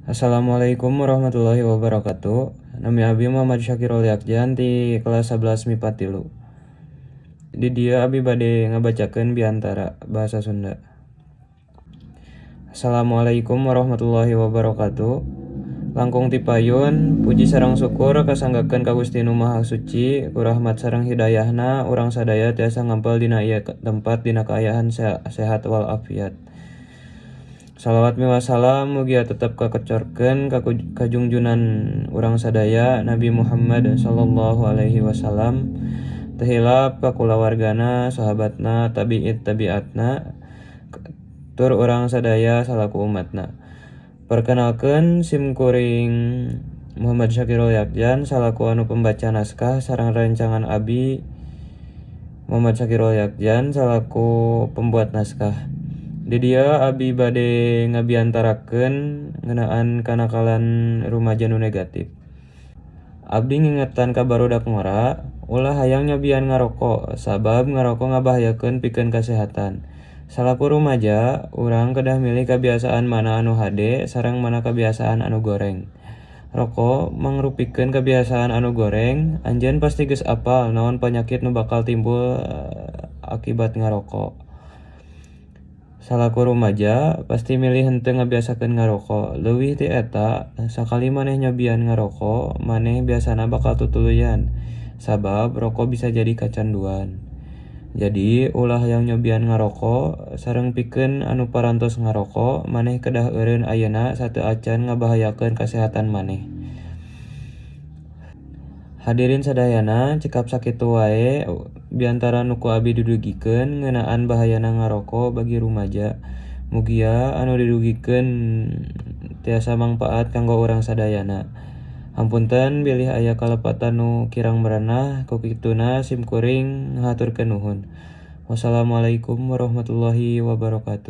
Assalamualaikum warahmatullahi wabarakatuh. Nami abi Muhammad Syakirul Yakjan ti kelas 11 MIPA 3. Di dieu abi bade ngabacakeun biantara bahasa Sunda. Assalamualaikum warahmatullahi wabarakatuh. Langkung ti payun, puji sareng syukur kasanggakeun ka Gusti Nu Maha Suci, ku rahmat sareng hidayahna urang sadaya tiasa ngampel dina ieu tempat dina kaayaan sehat walafiat. Salawat miwah salam mugia tetep kakecorkeun ka junjunan urang sadaya, Nabi Muhammad sallallahu alaihi wasallam, teu hilap ka kulawargana, sahabatna, tabi'in tabiatna, tur urang sadaya salaku umatna. Perkenalkeun, sim kuring Muhammad Syakirul Yakjan salaku anu pembaca naskah sareng rerencangan abi Muhammad Syakirul Yakjan salaku pembuat naskah. Di dieu abi bade ngabiantarakeun ngeunaan kanakalan rumaja nu negatif. Abdi ngingetan ka barudak ngora, ulah hayang nyobian ngaroko, sabab ngaroko ngabahayakeun pikeun kasehatan. Salaku rumaja, urang kedah milih kabiasaan mana anu hade sareng mana kabiasaan anu goreng. Roko mangrupikeun kabiasaan anu goreng, anjeun pasti geus apal naon panyakit nu bakal timbul akibat ngaroko. Salaku rumaja, pasti milih henteu ngabiasakeun ngaroko. Leuwih ti eta, sakali maneh nyobian ngaroko, maneh biasana bakal tutuluyan, sabab roko bisa jadi kacanduan. Jadi, ulah hayang nyobian ngaroko, sareng pikeun anu parantos ngaroko, maneh kedah eureun ayeuna sateuacan ngabahayakeun kasehatan maneh. Hadirin sadayana, cekap sakitu wae biantara nu ku abi didugikeun ngeunaan bahayana ngaroko bagi rumaja. Mugia anu didugikeun tiasa mangpaat kanggo urang sadayana. Hapunten bilih aya kalepatan nu kirang merenah, ku kituna sim kuring ngahaturkeun nuhun. Wassalamualaikum warahmatullahi wabarakatuh.